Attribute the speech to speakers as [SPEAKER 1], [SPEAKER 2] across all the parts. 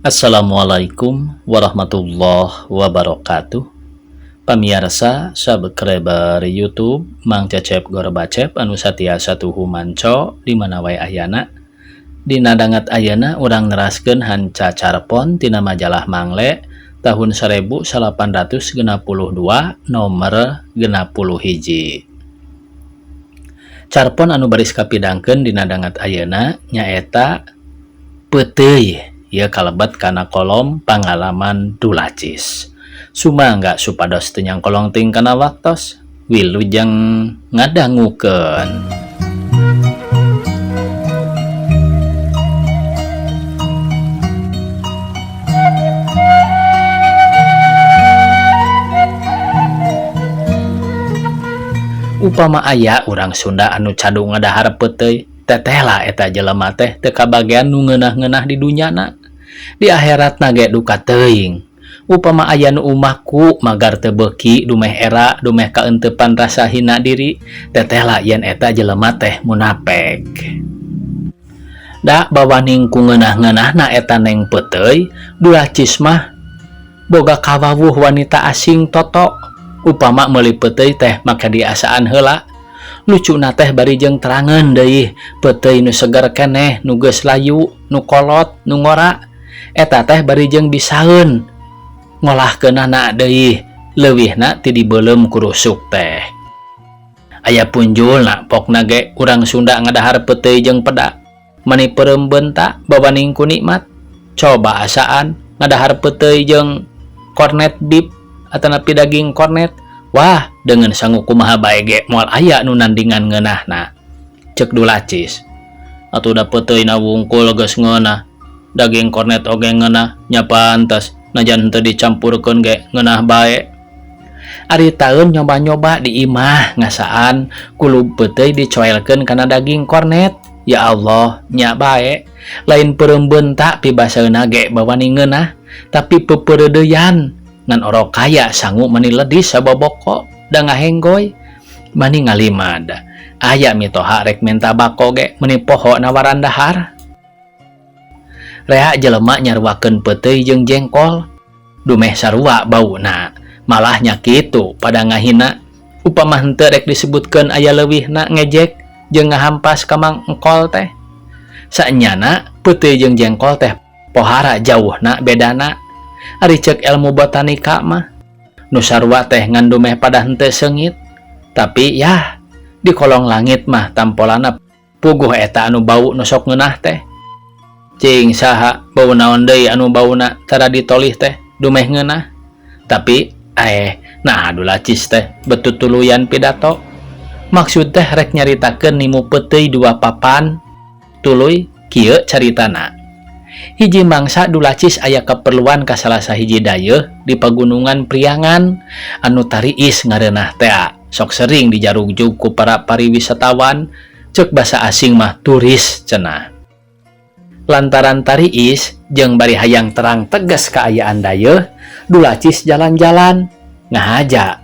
[SPEAKER 1] Assalamualaikum warahmatullahi wabarakatuh. Pamiarsa subscriber YouTube Mang Cecep Gorbacep anu satiasa tuhu manco di mana wae ayana. Dina danget ayeuna urang neraskeun hanca carpon tina majalah Mangle tahun 1862 nomor 61. Carpon anu baris kapidangkeun dina danget ayeuna nyaeta peuteuy. Ieu kalebet kana kolom pangalaman Dulacis. Sumangga supados teu nyangkolong teuing kana waktos, wilujeng ngadangukeun. Upama aya urang Sunda anu cadu ngadahar peuteuy, tetehlah eta jelema teh teu kabagean nu ngeunah-ngeunah di dunyana. Di akhiratna ge duka teuing. Upama aya nu umahku magar teu beuki dumeh era dumeh kaenteupan rasa hina diri, tetehlah yen eta jelema teh munafik. Da bawaning ku ngeunah-ngeunahna eta neng peuteuy, Dulacis mah boga kawawuh wanita asing toto. Upama meuli peuteuy teh make diasaan heula. Lucuna teh bari jeung terangeun deui, peuteuy nu seger keneh, nu geus layu, nu kolot, nu ngora. Eta teh bari jeung bisaeun ngolahkeunana deui, leuwihna ti dibeuleum ku rusuk teh. Aya punjulna pokna ge urang Sunda ngadahar peuteuy jeung peda. Mani peureum beunta bawaning ku nikmat. Coba asaan ngadahar peuteuy jeung kornet beef atanapi daging kornet. Wah, dengan sangu kumaha bae ge moal aya nu nandingan ngeunahna. Ceuk Dulacis. Atuh da peuteuy na wungkul geus ngeunah. Daging kornet oge ngeunah, nya pantes najan henteu dicampurkeun ge ngeunah bae. Ari taeun nyoba-nyoba di imah ngasaan kulub peuteuy dicoelkeun kana daging kornet. Ya Allah, nya bae. Lain peureum beunta pibaseuna ge bawani ngeunah, tapi peupeureudeyan. Ngan orok kaya sangu mani ledis saboboko da ngahenggoy mani ngalimad. Aya mitoha rek minta bako ge meni poho nawaran dahar. Rea jelema nyaruakeun peuteuy jeung jengkol, dumeh sarua bauna, malah nya kitu pada ngahina. Upama henteu rek disebutkeun aya leuwihna ngejek jeung ngahampas ka Mang Engkol teh. Saenyana peuteuy jeung jengkol teh pohara jauhna bedana. Ari ceuk ilmu botanika mah nu sarua teh ngan dumeh pada henteu seungit. Tapi yah di kolong langit mah tampolana puguh eta anu bau nu sok ngeunah teh. Cing saha bau naon deui anu bauna tara ditolih teh dumeh ngeunah. Tapi nah Dulacis teh betutuluyan pidato. Maksud teh rek nyaritakeun nimu peuteuy dua papan. Tuluy kieu caritana. Hiji mangsa Dulacis aya keperluan ka salah sahiji dayeuh di pagunungan Priangan anu tariis ngareunah tea. Sok sering dijarugjug ku para pariwisatawan, ceuk basa asing mah turis cenah. Lantaran tariis jeung bari hayang terang tegas kaayaan dayeuh, Dulacis jalan-jalan ngahaja.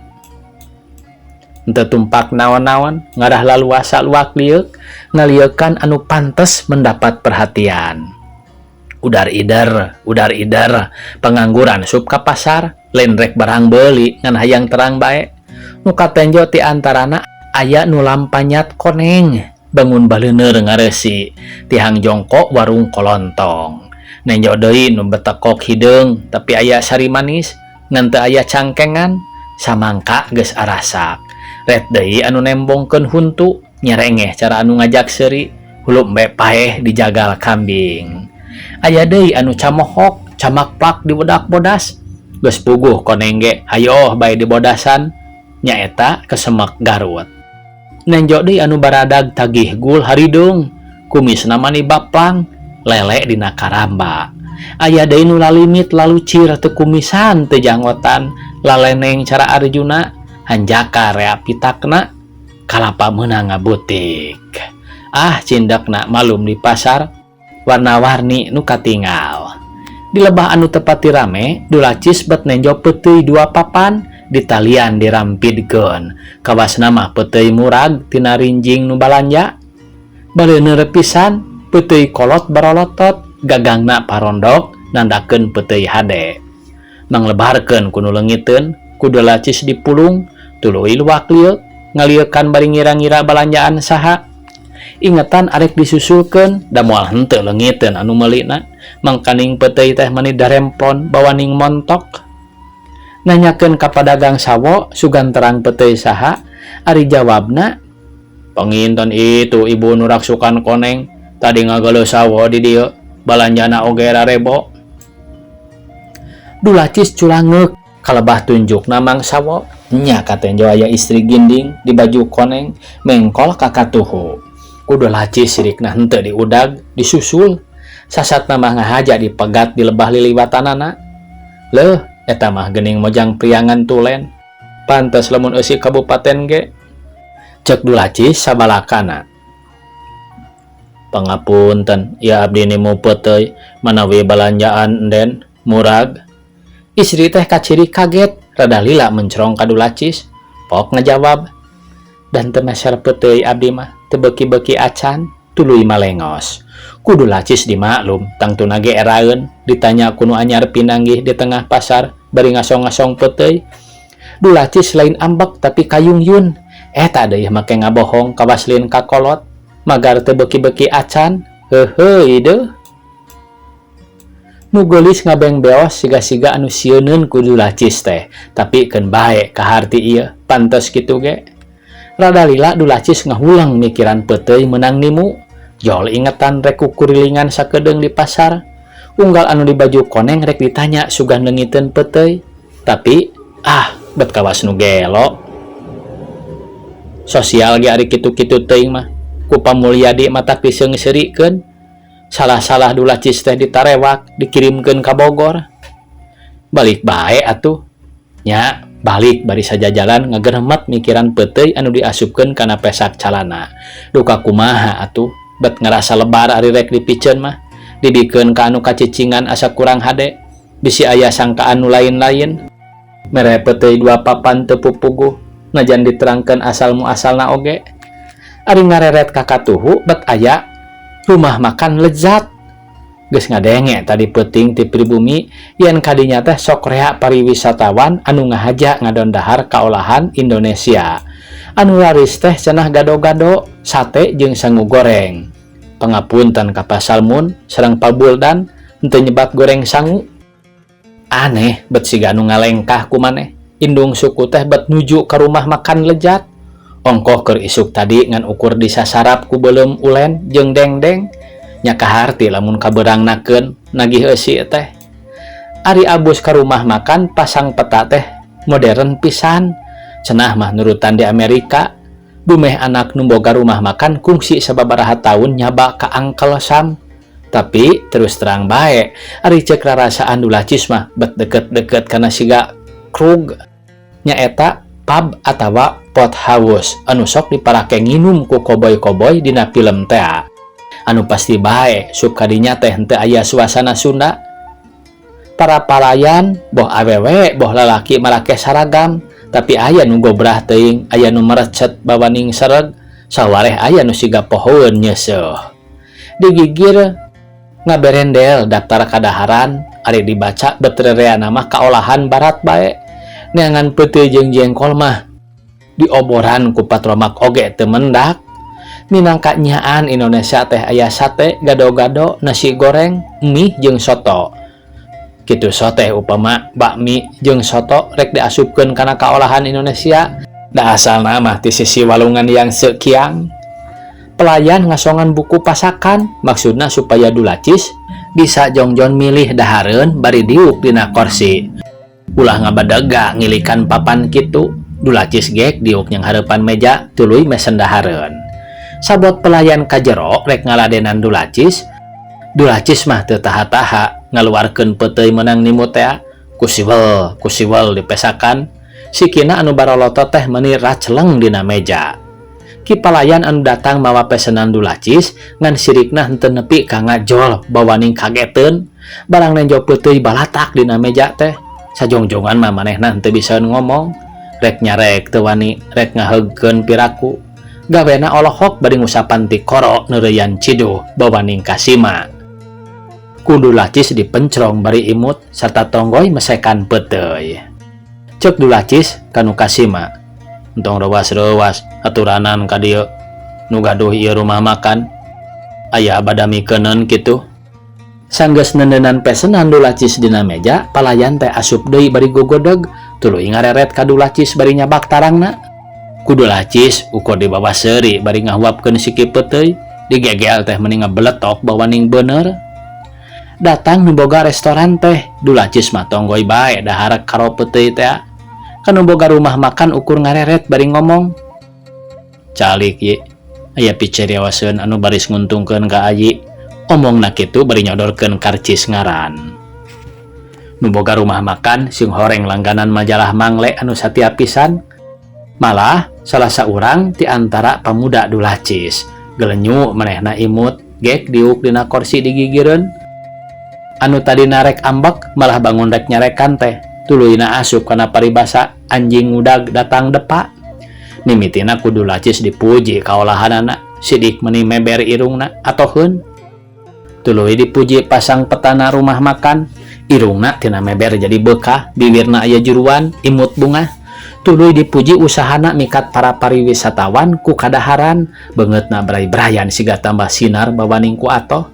[SPEAKER 1] Henteu tumpak naon-naon, ngarah laluasa luak lieuk, ngalieukkan anu pantes mendapat perhatian. Udar ider, udar ider, pengangguran sup ka pasar, lain rek barang beuli ngan hayang terang bae. Nu katenjo ti antarana aya nu lampanyat koneng, bangun baleuneur ngareusi, tihang jongkok warung kolontong. Nenjo deui nu betekok hideung tapi aya sari manis, ngan teu aya cangkengan, samangka geus arasak. Ret deui anu nembongkeun huntu, nyerengeh cara anu ngajak seuri, hulu embe paeh dijagal kambing. Aya deui anu camohok, camakplak di wedak bodas. Geus puguh koneng ge, hayoh bae di bodasan, nyaeta kesemek Garut. Nenjo deui anu baradag tagih gul harideung, kumisna mani baplang, lele dina karamba. Aya deui nu lalimit lalucir teu kumisan teu janggotan, laleneng cara Arjuna, hanjaka rea pitakna, kalapa meunang ngabutik. Ah cindekna malum di pasar, warna-warni nu katingal. Di lebah anu tepati rame, Dulacis bet nenjo peuteuy dua papan, ditalian dirampidkeun. Kawasna mah peuteuy murag tina rinjing nu balanja. Baleuneur pisan, peuteuy kolot barolotot, gagangna parondok, Nandakeun peuteuy hade. Manglebarkeun ku nu leungiteun, ku Dulacis dipulung, tuluy luak lieuk, ngalieukan bari ngira-ngira balanjaan saha. Ingetan arek disusulkeun, da moal henteu leungiteun anu meulina. Mangkaning peuteuy teh mani daremplon bawaning montok. Nanyakeun ka padagang sawo sugan terang peuteuy saha, ari jawabna, "Panginten itu ibu nu raksukan koneng, tadi ngageuleuh sawo di dieu, balanjana oge rarebo." Dulacis culangeuk kalebah tunjukna Mang Sawo. Nya katenjo aya istri ginding di baju koneng mengkol ka katuhu. Ku Dulacis sirikna henteu diudag, disusul. Sasatna mah ngahaja dipegat di lebah liliwatanana. Leuh, eta mah geuning mojang Priangan tulen. Pantes lamun eusi kabupaten ge. Cek Dulacis sabalakana. "Pangapunten, ya abdi nimu peuteuy manawi balanjaan enden murag." Istri teh kaciri kaget, rada lila mencrong ka Dulacis. Pok ngajawab, "Dan teu meser peuteuy abdi mah, teu beuki-beuki acan," tuluy malengos. Ku Dulacis dimaklum, tangtuna ge eraeun ditanya ku nu anyar pinanggih di tengah pasar bari ngasong-ngasong peuteuy. Dulacis lain ambek tapi kayungyun. Eta deui make ngabohong kawas lin ka kolot, magar teu beuki-beuki acan, heuheuy deuh. Nu geulis ngabeng beos siga-siga anu sieuneun ku Dulacis teh, tapi keun bae kaharti ieu, pantes kitu ge. Rada lila Dulacis ngahulang mikiran peuteuy meunang nimu. Jol ingetan rek kukurilingan sakedeung di pasar. Unggal anu di baju koneng rek ditanya sugan leungiteun peuteuy. Tapi ah, bet kawas nu gelo. Sosial ge ari kitu-kitu teuing mah. Ku Pa Mulyadi matak diseungseurikeun. Salah-salah Dulacis teh ditarewak, dikirimkeun ka Bogor. Balik bae atuh. Nya, balik bari sajajalan ngageremet mikiran peuteuy anu diasupkeun kana pesak calana. Duka kumaha atuh, bet ngerasa lebar ari rek dipiceun mah. Dibikeun ka anu kacicingan asa kurang hade. Bisi aya sangkaan nu lain-lain. Mere peuteuy dua papan teu pupuguh, najan diterangkeun asal muasalna oge. Ari ngareret ka katuhu bet aya rumah makan lezat. Geus ngadenge tadi peuting ti pribumi yen kadinya teh sok rea pariwisatawan anu ngahaja ngadon dahar kaolahan Indonesia. Anu laris teh cenah gado-gado, sate jeung sangu goreng. Pangapunten ka Pa Salmun sareng Pa Buldan henteu nyebat goreng sangu. Aneh bet siga anu ngalengkah ku maneh. Indung suku teh bet nuju ka rumah makan lezat. Ongkoh keur isuk tadi ngan ukur disasarap ku beuleum ulen jeung dengdeng. Nya kaharti lamun kabeurangnakeun nagih eusi teh. Ari abus ka rumah makan pasang peta teh modern pisan. Cenah mah nurutan di Amerika. Dumeh anak nu boga rumah makan kungsi sababaraha taun nyaba ka Uncle Sam. Tapi terus terang bae, ari ceuk rarasaan Dulacis mah bet deket-deket kana siga krug. Nyaeta pub atawa pot house anu sok diparake nginum ku koboy-koboy dina film tea. Anu pasti bae sup kadinya teh henteu aya suasana Sunda. Para palayan boh awewe boh lalaki marake saragam, tapi aya nu gobrah teuing, aya nu merecet bawaning sereg, sawareh aya nu siga pohoeun nyeuseuh. Digigir ngaberendel daftar kadaharan, ari dibaca bet rereana mah kaolahan barat bae. Neangan peuteuy jeung jengkol mah dioboran ku patromak oge teu mendak. Minangka nyaan Indonesia teh aya sate, gado-gado, nasi goreng, mie jeung soto. Kitu sote upama bakmi jeung soto rek diasupkeun kana kaolahan Indonesia, da asalna mah ti sisi walungan yang sekiang. Pelayan ngasongan buku pasakan, maksudna supaya Dulacis bisa jongjon milih dahareun bari diuk dina korsi. Ulah ngabadega ngilikan papan kitu, Dulacis gek diuk nyang hareupan meja tuluy mesen dahareun. Sabot pelayan kajero rek ngaladenan Dulacis, Dulacis mah teu taha-taha ngaluarkeun peuteuy meunang nimu tea, kusiwel kusiwel dipesakan, sikina anu barolotot teh meuni raceleng dina meja. Ki palayan anu datang mawa pesenan Dulacis ngan sirikna henteu nepi ka ngajol bawaning kageteun, barang nenjo peuteuy balatak dina meja teh. Sajongjongan mah manehna henteu bisa ngomong, rek nyarek teu wani, rek ngaheugkeun piraku. Gawena olohok bari ngusapan tikoro neureuyan ciduh bawaning kasima. Ku Dulacis dipencrong bari imut sarta tonggoy mesekan peuteuy. Cek Dulacis ka nu kasima, "Entong reuwas-reuwas aturanan ka dieu nu gaduh ieu rumah makan. Aya badamikeunneun kitu?" Sanggeus neundeunnan pesenan Dulacis dina meja, palayan teh asup deui bari gogodeg, tuluy ngareret ka Dulacis bari nyabak tarangna. Ku Dulacis ukur dibawa seuri bari ngahuapkeun siki peuteuy, digegel teh meni ngabeletok bawaning beuneur. Datang nu boga restoran teh, Dulacis mah tonggoy bae dahar karo peuteuy teh. Ka nu boga rumah makan ukur ngareret bari ngomong, "Calik ye, aya picariawaseun anu baris nguntungkeun ka ayi." Omongna kitu bari nyodorkeun karcis ngaran. Nu boga rumah makan sing horeng langganan majalah Mangle anu satia pisan. Malah salah saurang ti antara pamuda Dulacis. Gelenyu manehna imut, gek diuk dina korsi digigireun. Anu tadi narek ambek malah bangun rek nyarekan teh. Tuluyna asup kana paribasa anjing ngudag datang depa. Mimitina ku Dulacis dipuji kaolahanana, sidik meni meber irungna atoheun. Tuluy dipuji pasang petana rumah makan, irungna tina meber jadi beukah, bibirna aya juruan, imut bungah. Tuluy dipuji usahana mikat para pariwisatawan ku kadaharan, beungeutna bray-brayan siga tambah sinar bawaning ku atoh.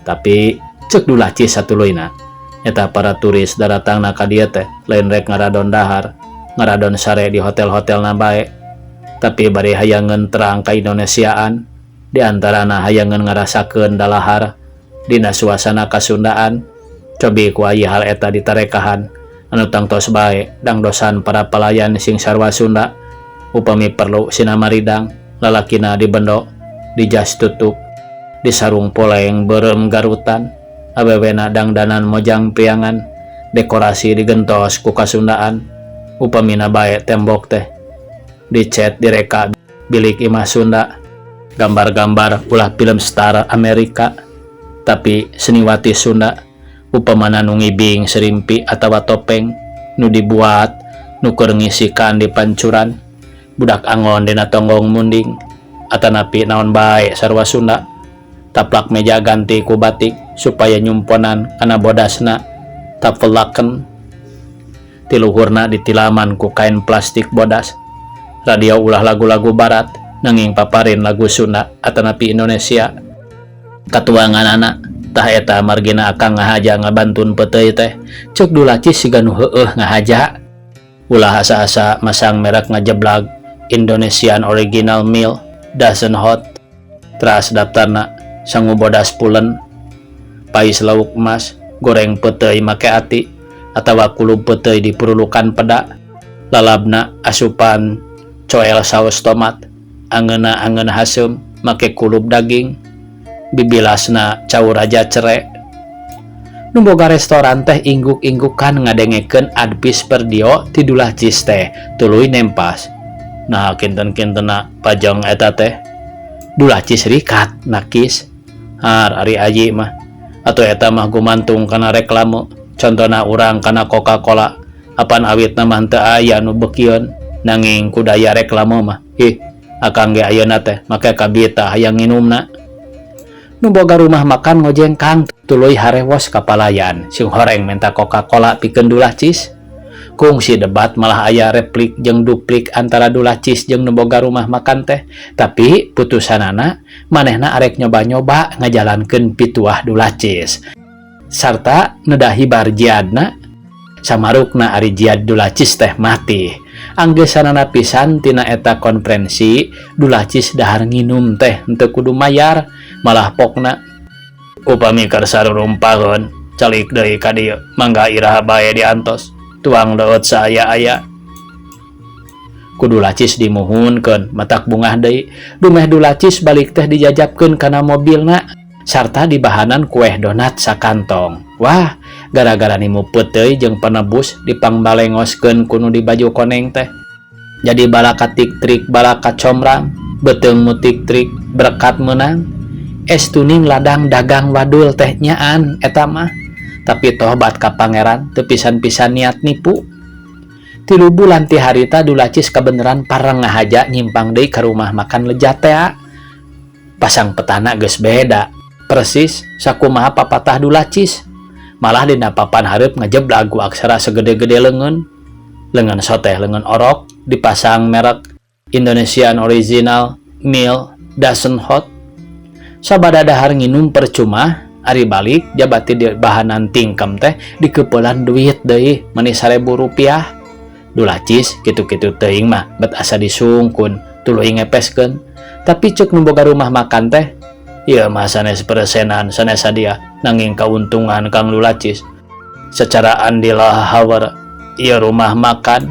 [SPEAKER 1] Tapi cek Dulacis satuluyna, eta para turis daratangna ka dieu teh lain rek ngaradon dahar, ngaradon sare di hotel-hotelna bae, tapi bari hayangeun terang ka Indonesiaan. Di antarana hayangeun ngarasakeun dalahar dina suasana kasundaan. Cobi ku ayi hal eta ditarekahan anu tangtos bae dangdosan para pelayan sing sarwa Sunda, upami perlu sinamaridang, lalakina dibendo, di jas tutup, di sarung poleng beureum garutan, awewena dangdanan mojang priangan, dekorasi digentos ku kasundaan, upamina bae tembok teh dicet direka bilik imah Sunda, gambar-gambar ulah film star Amerika tapi seniwati Sunda, upamana nu ngibing serimpi atawa topeng nu dibuat nu keur ngisikan di pancuran, budak angon dina tonggong munding, atanapi naon bae sarwa Sunda, taplak meja ganti ku batik supaya nyumponan kana bodasna tafelaken, tiluhurna ditilaman ku kain plastik bodas, radio ulah lagu-lagu barat nanging paparin lagu Sunda atanapi Indonesia katuanganana. "Tah eta margina akang ngahaja ngabantun peuteuy teh," cek Dulacis siga nu heueuh ngahaja. "Ulah asa-asa masang merek ngajeblag Indonesian Original Meal Doesn't Hot, teras daftarna sangu bodas pulen, pais lauk emas, goreng peuteuy make ati atawa kulub peuteuy dipurulukan peda, lalabna asupan coel saus tomat, angeuna angen haseum make kulub daging, bibilasna cau raja cere." Nu boga restoran teh ingguk-inggukan ngadengekeun advis perdio ti Dulacis teh, tuluy nempas, "Nah, kinten-kintena pajang eta teh?" Dulacis rikat nakis, "Har, ari aji mah atau eta mah gumantung kana reklame. Contona urang kana Coca-Cola, apan awitna mah teu aya nu beukieun, nanging ku daya reklame mah ih akang ge ayeuna teh make kabita hayang nginumna." Nu boga rumah makan ngojengkang tuluy harewos ka palayan sing horeng menta Coca-Cola pikeun Dulacis. Kungsi debat, malah aya replik jeung duplik antara Dulacis jeung nu boga rumah makan teh, tapi putusanana manehna arek nyoba-nyoba ngajalankeun pituah Dulacis sarta nedah hibar jiadna. Samarukna ari jiad Dulacis teh mati anggesanana pisan. Tina eta konferensi Dulacis dahar nginum teh henteu kudu mayar, malah pokna upami kersa rurumpaheun calik deui ka dieu, mangga iraha bae diantos, tuang leueut saaya-aya. Ku Dulacis dimuhunkeun, matak bungah deui. Dumeh Dulacis balik teh dijajabkeun kana mobilna sarta dibahanan kueh donat sakantong. Wah, gara-gara nimu peuteuy jeung penebus dipangbalengoskeun ku nu di baju koneng teh. Jadi balaka tik-trik balaka comrang, beuteung mutik trik berkat menang. Estuning ladang dagang wadul teh nyaan eta mah. Tapi tobat ka pangeran teu pisan-pisan niat nipu. 3 bulan ti harita Dulacis kabeneran pareng ngahaja nyimpang deui ka rumah makan lejat tea. Pasang petana geus beda. Persis sakumaha papatah Dulacis. Malah dina papan hareup ngajeblag ku aksara segede-gede leungeun. Leungeun soteh leungeun orok dipasang merek Indonesian Original Meal Doesn't Hot. Sabada dahar nginum percuma ari balik jabati di bahanan tingkem teh dikeupelan duit deui meni 1000 rupiah. Dulacis kitu-kitu teuing mah bet asa disungkun tuluy ngepeskeun. Tapi cek nu boga rumah makan teh ieu mah sanes peresenan sanes sadia nanging kauntungan Kang Dulacis. Secara andilah hawer ieu rumah makan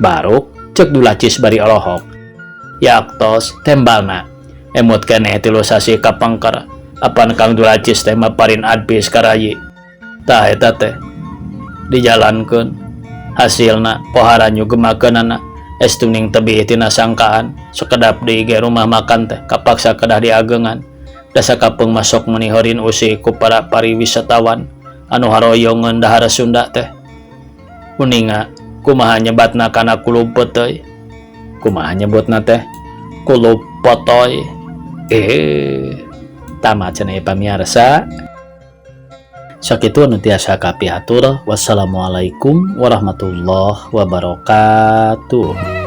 [SPEAKER 1] baruk cek Dulacis bari olohok. Yaktos tembalna emut keneh 3 sasih kapengker apan Kang Dulacis teh maparin advis karayi. Tah eta teh dijalankeun hasilna pohara nyugemakeunana estuning tebih tina sangkaan sekedap di ge rumah makan teh kapaksa kedah diagengan dasa kapeung masok meuni heurin usih ku para pariwisatawan anu haroyongeun dahar Sunda teh. Uninga kumaha nyebatna kana kulub peuteuy, kumaha nyebutna teh kulub potoy. Tamat cenah pamiarsa. Sakitu anu tiasa kapihatur. Wassalamualaikum warahmatullahi wabarakatuh.